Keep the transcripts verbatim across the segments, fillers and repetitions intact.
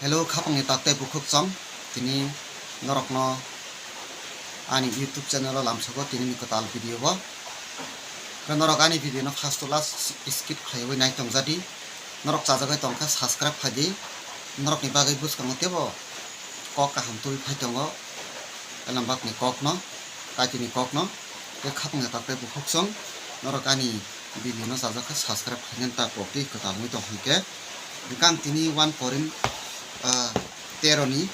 Hello, khapangni tak tei bukhuk chong. Tini norokno ani YouTube channel o lamsogo tinini kwtal video o. Khe norok ani video no first to last skip khlaiwi nai tongjadi. Norok chajagwi tongkha subscribe khaidi. Norokni bagwi bwskango teibo kok kaham tubui phai tongo. Elambakni kokno, kaitini kokno. Tei khapangni tak tei bukhuk chong. Norok ani video no chajak khe subscribe khainani ta kok tei kwtal wngwi tong hwnkhe. Hwnkhe ang tini one Korin, ah, tero ni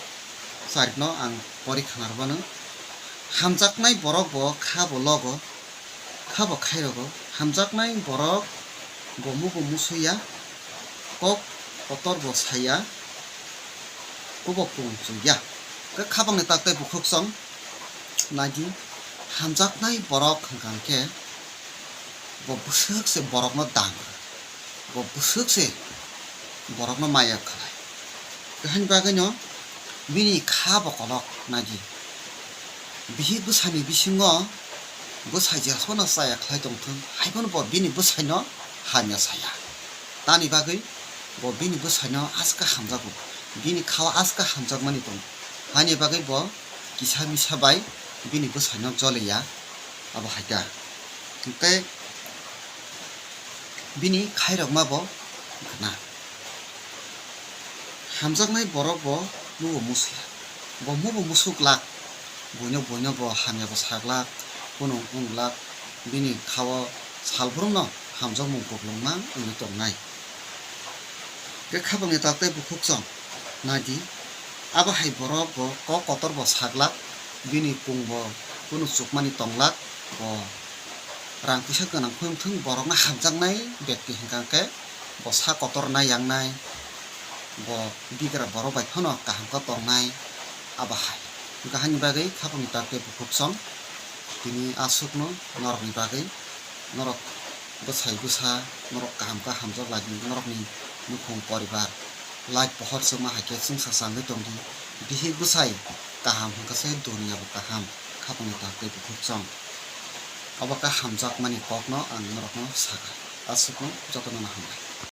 char no ang pori khna rwmano. Hamjaknai borok bo kha bo logo, kha bo khai rogo. Hamjaknai borok bo mugo musuya, kok kotor bo saya, kubok kung chuya. Khe khapangni tak tei bukhuk chong. Naidi, hamjaknai borok hwnkha khe bo bwswk se borokno dang, bo bwswk se borokno maya khlai. Kwhaini bagwino bini kha bo kolok naidi. Bihik bwsani bisingo bwsai jeswkno chaya khlai tongthwng, haiphano bo bini bwsaino hamya saya. Tani bagwi bo bini bwsaino aska hamjago, bini khao aska hamjakmani tongo. Haini bagwi bo kisa misa bai bini bwsaino joliya, abo hai kha. Tei bini khairokma bo gana. Hamjaknai borok bo mubo musuya, bo mubo musu glak, buino buino bo hamya bo sa glak, kunu wng glak, bini khao salbrumno hamjakmung kuplungma wngwi tongnai. Khe khapangni tak tei bukhuk chong naidi, abo hai borok bo kok kotor bo sa glak, bini kung bo kunu chukmani tong glak, bo rang puisa gwnang phung thung borokno hamjaknai bekti hwnkha khe bo sa kotor nai yang nai, bo bigra borok bai phano kaham khe tong nai, abo hai. Hwnkha haini bagwi khapangni tak tei bukhuk chong tini aswkno norokni bagwi norok bwsai bwsa norok kaham khe hamjak lai di, norokni nukhung poribar life pohor chwngma hai khe chwngsa changwi tong di, bihik bwsai kaham hwnkha se duniya bo kaham, khapangni tak tei bukhuk chong. Obo khe hamjakmani kokno ang norokno sakha, aswkno jotono no hambai.